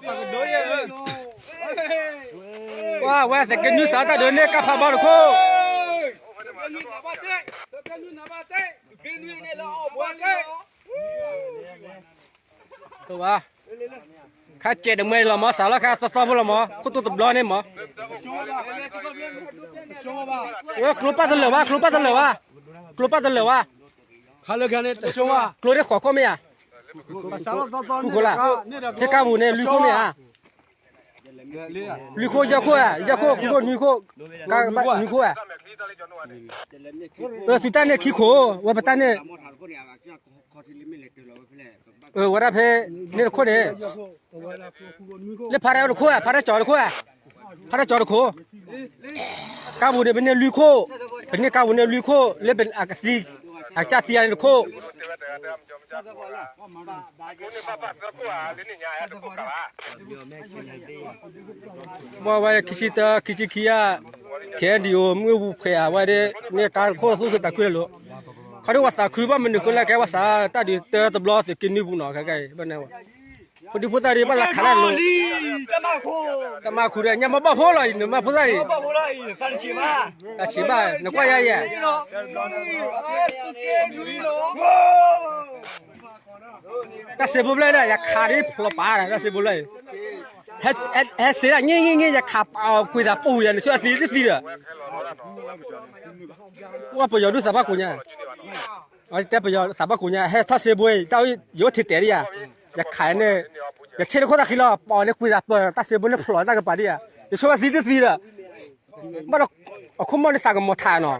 ပှၤဝဲသကနွံစးတၢ်ဒုးန့ၣ် ကၢ်ဖးဘီတခိၣ်, ခါစဲးတမှဲလီၤမၢ် စးလီၤခါသီသီဖိလီၤမၢ် ခိၣ်တိၢ်တဘျီန့ၣ်မၢ်, ဝဲကျိပၢ်တလၢာ်ဘၣ် ကျိပၢ်တလၢာ်ဘၣ်, ကျိပၢ်တလၢာ်ဘၣ်, ကျိန့ၣ်ဃိးခိၣ်မ့ၢ်ဧါ, ဃိးလၢ, ဖဲကါပူၤန့ၣ်လွံၢ်ခိၣ်မ့ၢ်ဧါ, လွံၢ်ခိၣ်ယဲၢ်ခိၣ်ဧါ ယဲၢ်ခိၣ်ဃိခိၣ်နွံခိၣ်, နွံခိၣ်ဧါ, သုတၢ်န့ၣ်ခံခိၣ် ဝဲပတၢ်န့ၣ် ဝဲဒၣ်ဖဲန့ၣ်တခိၣ်န့ၣ်, လၢဖါတၢ်တခိၣ်ဧါ ဖါတၢ်ကၠီတခိၣ်ဧါ, ဖါတၢ်ကၠီတခိၣ်, ကါပူၤန့ၣ် ပန့ၢ်လွံၢ်ခိၣ်, ပန့ၢ်ကါပူၤန့ၣ်လွံၢ်ခိၣ် လၢအကသံ, အကစၢ်သံအန့ၣ်တခိၣ် ဘၣ်ဝဲခံဆံတၢ ခံဆံခံယါ, ခဲဒံအိၣ်မုၢ်ပူၤဖှဲးဧါ ဝဲဒၣ်န့ၣ် ကါခိၣ်သူၣ်ခုသးခုလၢာ်လိၤ, ခီဒုးပှၤသးခုဘၣ်မနုၤဃိလၢကဲပှၤစးတၢ်ဒုးတၢတဘျီသုးက့နွံပူၤနီၤ ခဲကဲအံၤ ဘၣ်န့ၣ်ဝဲ, ဖိဒံဖိသၣ်ဒံးဘၣ်လၢခးတၢ်လိၤ, တၢ်မၤခိၣ်ဒီး ညါမ့ၢ်ဘၣ်ဖိလီၤအံၤ နမၤဖိသၣ်အံၤ, တၢ်ဆံးဘၣ် နကွၢ်ယါယဲ တၢ်စ့ဖိဘျဲၣ်ဒၣ် ယခးဒ်ဖျိးပာ်ဒၣ် တၢ်စ့ဖိလၢအံၤ, ဟဲစ့ဒၣ် င့ၢ်င့ၢ်င့ၢ် ယခးပာ်အီၤကွံာ်သးပူၤယၤ နဆိအသံတသံဒီး, ဝဲပယီၤဒုးသးဘၣ်ကိးညါ, တဲပယီၤသးဘၣ်ကိးညါ ဟဲထီၣ်စ့ဖိအံၤ တၢ်ယအိၣ်ထဲတဲဒ်ယၤ, ယခးန့ၣ်, ယဆ့တခိၣ်သးဃံလီၤ ပာ်အီၤန့ၣ်ကွံာ်သးပၢၤ တၢ်စ့ဖိန့ၣ်ဖျိးတၢ်ကပၤဒ်ယၤ, ယဆိအသံတသံဒီး, ဘၣ်ဒီး, အခိၣ်မီၢ်န့ၣ်သးကမီၤထးနီၤ,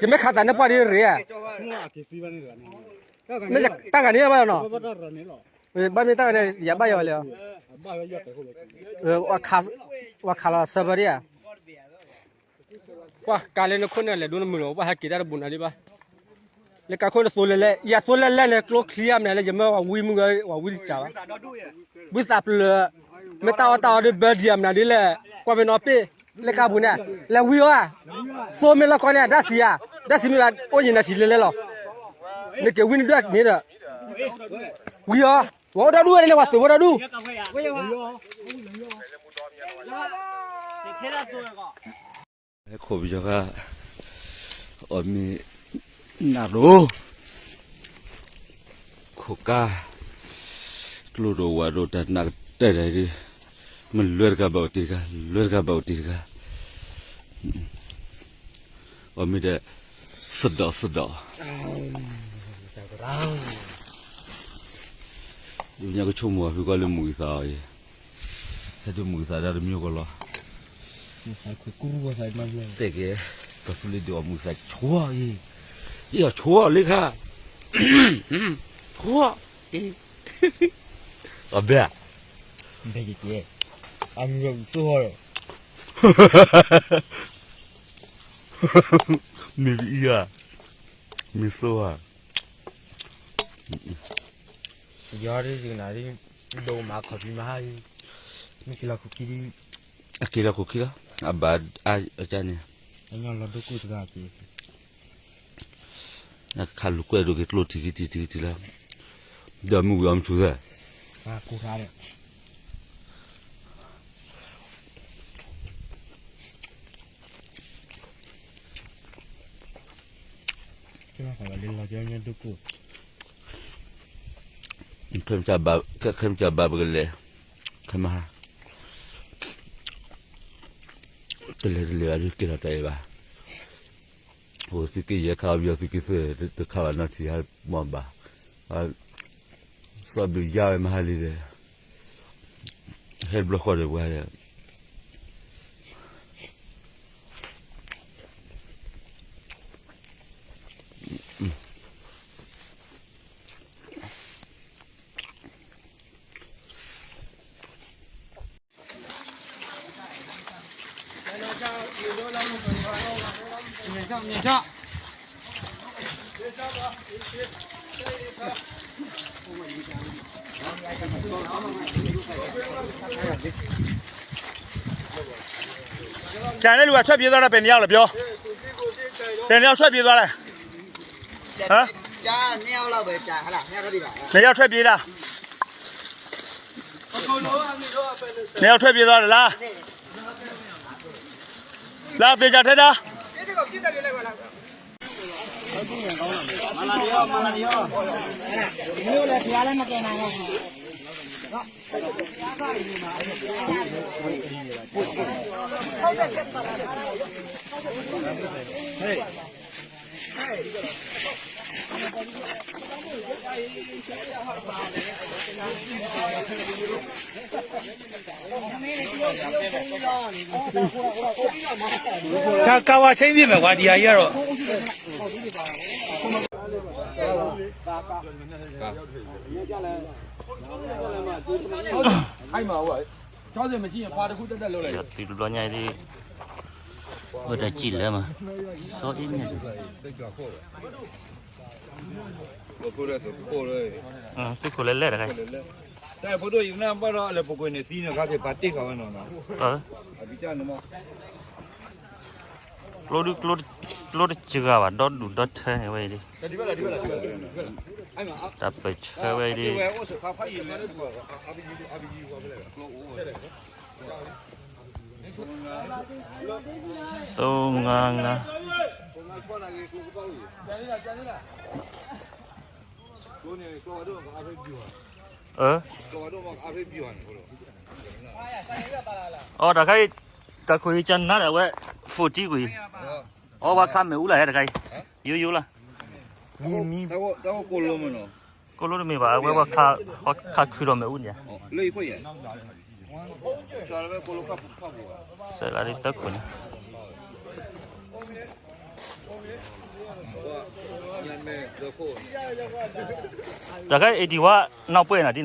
ယမ့ၢ်ခးသးန့ၣ်ပှၢ်ဒ်ရ့ဧါ, မ့ၢ်တၢ်ဂၤန့ၣ်ဘၣ်နီၤ, ဘၣ်မ့ၢ်တၢ်ဂၤန့ၣ် ယဘၣ်ယီၤလံ, ဝၤခးလီၤဆၢဖၢဒ်ဧါ, ပှၤကါလၢနခိၣ်န့ၣ် လဲၤဒိနမုာ်လီၤ ပှၤဟဲက့ၤတၢ်တဘူးနၤဒံးဘၣ်, လၢကါခိၣ်န့ၣ်သိလဲၣ်လဲၣ် ယသိလဲၣ်လဲၣ်န့ၣ် ကျိချံအမနုၤလၢ ယမၢဝၤဝံမုၢ်ဂၢၤ ဝၤဝံတစးဘၣ်, ဝံသးပျၢၤ, မ့ၢ်တၢ်အီၣ်တၢ်အီဒ်ဘၢဒံးအမနုၤဒ်လဲၣ်, ကွၢ်မ့ၢ်နီၢ်ပ့ၢ်, လၢကါပူၤန့ၣ်, လဲၤဝံအီၤဧါ, သိမ့ၢ်လီၢ်ကီန့ၣ် ဒၣ်ဆံးဧါ, ဒၣ်ဆံးမ့ၢ်အိၣ်ယံၤနၤဆံးလဲၣ်လဲၣ်လီၤ, နက့ၤဝံနဒွဲၣ်န့ၣ်ဒီး, ဝံအီၤ, ပှၤအိၣ်ဒီဒူၣ်ဝဲန့ၣ် ပှၤသုးဖိဒီဒူၣ် ဟဲခိၣ်ပယီၤဂၤ, အီၣ်မ့ၤနးရိ, ခိၣ်ကါ, ကျိဒိၣ်ဝးဒိၣ်တၢ်နးကတၢၢ်ဒၣ်ဒ်, မ့ၢ်လွဲတဂၤဘၣ်အိၣ်တ့ၢ်တဂၤ လွဲတဂၤဘၣ်အိၣ်တ့ၢ်တဂၤ, အီၣ်မ့ၤဒီး, သဒီးသဒီး ညါကဆိကမိၣ်အဖုကီၢ်လၢမုၢ်ဂံၢ်သးအီၤအံၤ, ဟဲဒုးမုၢ်ဂံၢ်သးဒၣ်တမံၤကီးလီၤ, တဲက့ၤ, ကဖုလံဒုးအီၣ်မုၢ်ဂံၢ်သးဆိအံၤ, အီၣ်ဆိလံခါ, ဆိအံၤ, အဘဲ, ဘဲက့ၤ, အမံၤသိၣ်ဟီဒီး, မ့ၢ်အံၤဧါ, မ့ၢ်သိၣ်ဧါ ယီၤဒ်ယကနၣ်ဒ်, ဒိၣ်မးခီၣ်ဖံးမဟါအံၤ, မ့ၢ်က့ၤလီၤခိၣ်ခံဒ်, အက့ၤလီၤခိၣ်ခံလီၤ, အဘၣ်အကါန့ၣ်, အညီလီၤဒိၣ်ကိၢ်တဂၤက့ၤ, အခါလူၤကွဲးဒိၣ်က့ၤကျိထံၣ်က့ၤထံၣ်ထံၣ်က့ၤထံၣ်လီၤ, ဒီးမုၢ်ဝံၤအီၤမဆူၣ်သၢ, ခဲမုၢ်ဆါဘၣ် ခဲမုၢ်ဆါဘၣ်ပကလဲၤ, ခဲမုၢ်ဟါ, တလဲၤတလဲၤဘၣ် က့ၤထီၣ်တၢ်အဲၣ်ဘၣ်, အိၣ်သုးက့ယဲၢ်ခါ ဘၣ်သုးက့သၢတခါဘၣ်နီၢ်ထံၣ်ဟါမီၢ်ဘၣ်, သီဘျုးယါဝဲမဟါလံဒီး, ဟဲတဘျီဃီဒီးပှၤ ကြာနေလို့ ထွက်ပြေးသွားတာ ဘယ်နှစ်ယောက်လဲ ပြော။ ဘယ်နှစ်ယောက် ထွက်ပြေးသွားလဲ။ ဟမ်။ နှစ်ယောက် ထွက်ပြေးလား။ နအီၣ်ထွဲပျံၤသီတလါ, လါသ့ၣ်ကၢ်ထဲဒၣ် ကါဝါဆဲမ့ၢ်မ့ၢ်ဝါဒံးအယဲၢ်ဒီး သုတဘျီညါအံၤဒ် အိၣ်တၢ်စံၣ်လၢမး စီအ့န့ၣ် သုးခိၣ်လဲၤလဲၣ်တခါအံၤ တၢ်ဖိဒိၣ်ယကနၣ်ဘၣ်ဒီး အလဲၤပူၤကွံာ်န့ၣ်သံန့ၣ် ခါက့ၤပာ်တ့ၢ်ဃာ်ဝဲနီၤနီၤ ကျိဒု ကျိတစှၤဘၣ် ဒီဒူၣ်ဒီထၢန့ၣ်ဝဲအံၤဒ် တၢ်ပၢၢ်ဆၢဝဲအံၤဒ် သိငါငါ အၢ အီ တၢ်ခါအံၤ တၢ်ခိၣ်အံၤကနါဒၣ်ဝဲ forty ကွံာ် အီ ပှၤခးမ့ၣ်အူလၢဟဲတခါအံၤ ယိယိလၢ မံမံ ကိလိတမ့ၢ်ဘၣ် အဝဲပှၤခးခုဒီးမ့ၣ်အူန့ၣ် စဲးလးဒ်သၢခိၣ်န့ၣ် တၢ်ခါအံၤဒံးဝဲ နီၢ်ပှဲၤနၤဒ်နီၤ တ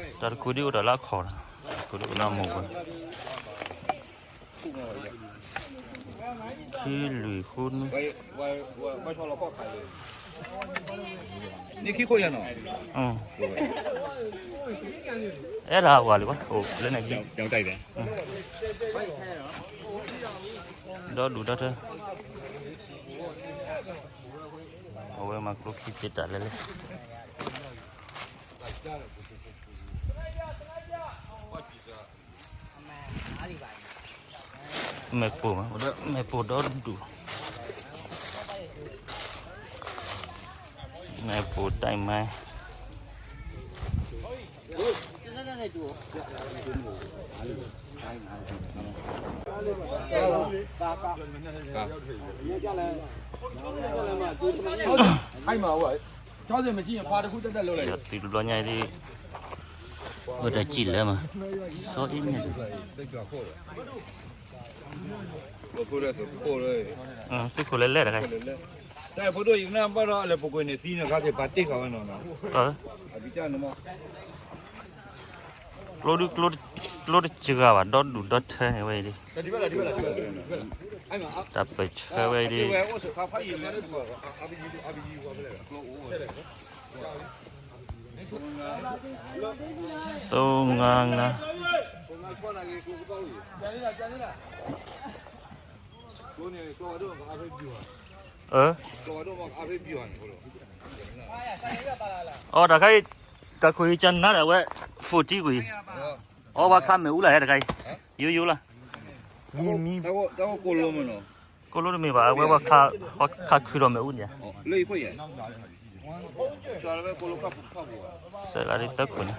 ၢ်တခိၣ်ဒ်အိၣ်တၢ်လၢအခီၣ်နီၤ တၢ်တခိၣ်ဒ်အိၣ်နီၢ်မိၢ်ပှဲၤ ထံလွံၢ်ဃုနွံ အဲၣ်ဒၣ်ဝၤလံဘၣ် အိၣ်လၢန့ၣ် ဒီဒူၣ်ဒီထၢ အဝဲမၤကျိခံစ့တၢ်လဲၣ်လဲၣ် မဲာ်ပိၢ်မး အိၣ်ဒီးမဲာ်ပိၢ်ဒီဒူၣ် မဲာ်ပိၢ်တၢ်မၤ သုတဘျီညါအံၤဒ် အိၣ်တၢ်စံၣ်လၢမး စီအ့န့ၣ် သုးခိၣ်လဲၤလဲၣ်တခါအံၤ တၢ်ဖိဒိၣ်ယကနၣ်ဘၣ်ဒီး အလဲၤပူၤကွံာ်န့ၣ်သံန့ၣ် ခါက့ၤပာ်တ့ၢ်ဃာ်ဝဲနီၤနီၤ ကျိဒု ကျိတစှၤဘၣ် ဒီဒူၣ်ဒီထၢန့ၣ်ဝဲအံၤဒ် တၢ်ပၢၢ်ဆၢဝဲအံၤဒ် သိငါငါ အၢ အီ တၢ်ခါအံၤ တၢ်ခိၣ်အံၤကနါဒၣ်ဝဲ forty ကွံာ် အီ ပှၤခးမ့ၣ်အူလၢဟဲတခါအံၤ ယိယိလၢ မံမံ ကိလိတမ့ၢ်ဘၣ် အဝဲပှၤခးခုဒီးမ့ၣ်အူန့ၣ် စဲးလးဒ်သၢခိၣ်န့ၣ်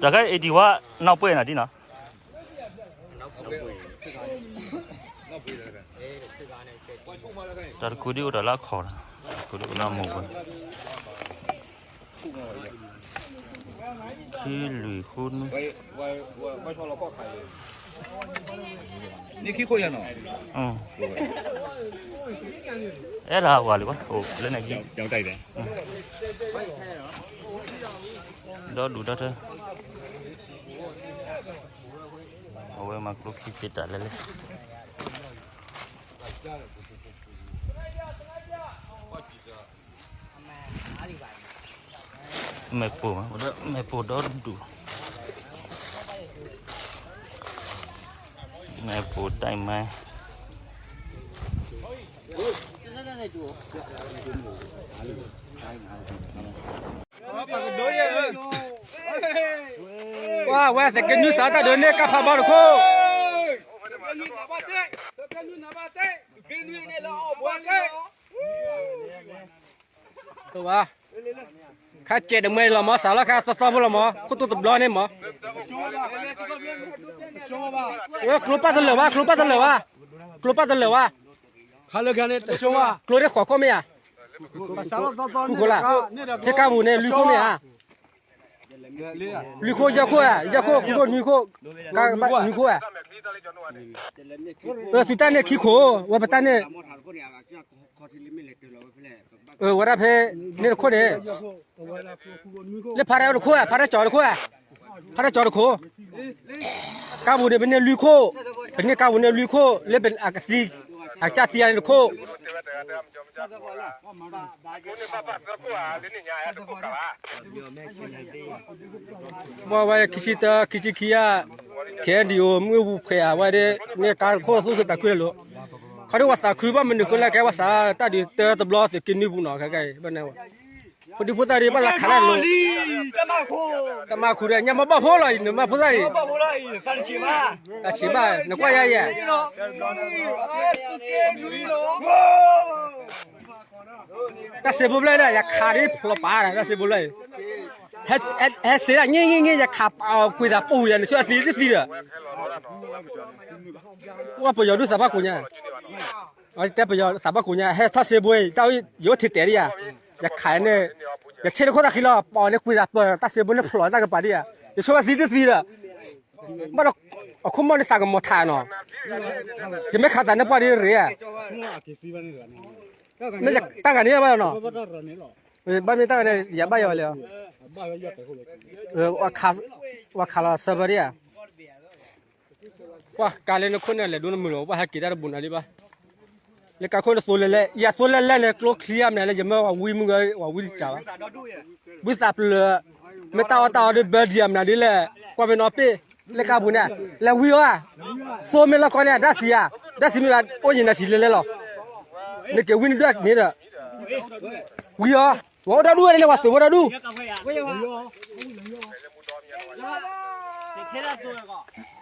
တၢ်ခါအံၤဒံးဝဲ နီၢ်ပှဲၤနၤဒ်နီၤ တၢ်တခိၣ်ဒ်အိၣ်တၢ်လၢအခီၣ်နီၤ တၢ်တခိၣ်ဒ်အိၣ်နီၢ်မိၢ်ပှဲၤ ထံလွံၢ်ဃုနွံ အဲၣ်ဒၣ်ဝၤလံဘၣ် အိၣ်လၢန့ၣ် ဒီဒူၣ်ဒီထၢ အဝဲမၤကျိခံစ့တၢ်လဲၣ်လဲၣ် မဲာ်ပိၢ်မး အိၣ်ဒီးမဲာ်ပိၢ်ဒီဒူၣ် မ့ၢ်ပူၤတၢ်မၤ ဝဲ ဝဲ သုးက့နွံစးတၢ်ဒုးန့ၢ်ကါဖးဘီတခိၣ် ဘၣ် ခါစဲးတမှဲလီၤမး စးလီၤခါသီသီဖိလီၤမး ခိၣ်တိၢ်တဘျီန့ၣ်မး ဝဲကျိပၢ်တလၢာ်ဘၣ် ကျိပၢ်တလၢာ်ဘၣ် ကျိပၢ်တလၢာ်ဘၣ် ကျိန့ၣ်ဃိးခိၣ်မ့ၢ်ဧါ ဃိလၢ ဖဲကါပူၤန့ၣ်လွံၢ်ခိၣ်မ့ၢ်ဧါ လွံၢ်ခိၣ်ယဲၢ်ခိၣ်ဧါ ယဲၢ်ခိၣ်ဃိခိၣ်နွံခိၣ် ကါဘၣ်နွံခိၣ်ဧါ သုတၢ်န့ၣ်ခံခိၣ် ဝဲပတၢ်န့ၣ် ဝဲဒၣ်ဖဲန့ၣ်တခိၣ်န့ၣ် လၢဖါတၢ်တခိၣ်ဧါ ဖါတၢ်ကၠီတခိၣ်ဧါ ဖါတၢ်ကၠီတခိၣ် ကါပူၤန့ၣ် ပန့ၢ်လွံၢ်ခိၣ် ပန့ၢ်ကါပူၤန့ၣ်လွံၢ်ခိၣ် လၢပအကသံ အကစၢ်သံအန့ၣ်တခိၣ် မ့ၢ်ဝဲခံဆံတၢ ခံဆံခံဧါ ခဲအံၤဒံးအိၣ်မုၢ်ပူၤဖှဲးဧါ ဝဲဒၣ်န့ၣ်ကါခိၣ်သူၣ်ခုသးခုလၢာ်လိၤ ခီဒ်ဝဲသးခုဘၣ်မနုၤဃိလဲၣ် ကဲဝဲစး တၢ်ဒုးတၢတဘျီသုးက့နွံပူၤနီၤ ခဲကဲအံၤ ဘၣ်န့ၣ်ဝဲ ဖိဒံဖိသၣ်ဒံးဘၣ်လၢခးတၢ်လိၤ တၢ်မၤခူဒီး ညါမ့ၢ်ဘၣ်ဖိလီၤအံၤ နမၤဖိသၣ်အံၤ တၢ်ဆံးဘၣ် နကွၢ်ယါယဲ တၢ်စ့ဖိဘျဲၣ်ဒၣ် ယခးဒ်ဖျိးပာ်ဒၣ် တၢ်စ့ဖိဘျဲၣ်အံၤ ဟဲစ့ဒၣ် င့ၢ်င့ၢ်င့ၢ် ယခးပာ်အီၤကွံာ်သးပူၤယၤ နဆိအသံတသံဒီး ဝဲပယီၤဒုးသးဘၣ်ကိးညါ တဲပယီၤသးဘၣ်ကိးညါ ဟဲထီၣ်စ့ဖိအံၤ တၢ်ယအိၣ်ထဲတဲဒ်ယၤ ယခးန့ၣ် ယဆ့တခိၣ်သးဃံလီၤ ပာ်အီၤန့ၣ်ကွံာ်သးပၢၤ တၢ်စ့ဖိန့ၣ်ဖျိးတၢ်ကပၤဒ်ယၤ ယဆိအသံတသံဒီး ဘၣ်ဒီး အခိၣ်မီၢ်န့ၣ်သးကမီၤထးနီၤ ယမ့ၢ်ခးသးန့ၣ်ပှၢ်ဒ်ရ့ဧါ မ့ၢ်တၢ်ဂၤန့ၣ်ဘၣ်နီၤ ဘၣ်မ့ၢ်တၢ်ဂၤန့ၣ် ယၤဘၣ်ယီၤလံ ဝၤခးလီၤဆၢဖၢဒ်ဧါ ပှၤကါလၢနခိၣ်န့ၣ် လဲၤဒိနမုာ်လီၤ ပှၤဟဲက့ၤတၢ်တဘူးနၤလံဘၣ် လၢကါခိၣ်နသိလဲၤလဲၤ ယသိလဲၤလဲၤန့ၣ် ကျိချံအမနုၤလၢ ယမၢဝၤဝံမုၢ်ဂၢၤ ဝၤဝံတစးဘၣ် ဝံသးပျၢၤ မ့ၢ်တၢ်အီၣ်တၢ်အီဒ်ဘၢဒံးအမနုၤဒ်လဲၣ် ကွၢ်မ့ၢ်နီၣ်ပ့ၢ် လၢကါပူၤန့ၣ် လဲၤဝံအီၤ သိမ့ၢ်လီၢ်ကီၢ်န့ၣ် အတၢ်စံးဧါ တၢ်စံးမ့ၢ်အိၣ်ယံၤနၤစံးလဲၤလဲၤလီၤ နက့ၤဝံနဒွဲၣ်န့ၣ်ဒီး ဝံအီၤ ဝဲအိၣ်ဒီဒူၣ်ဝဲန့ၣ် ဝဲသုးဝဲဒီဒူၣ် ထဲဒၣ်သိဂီၤ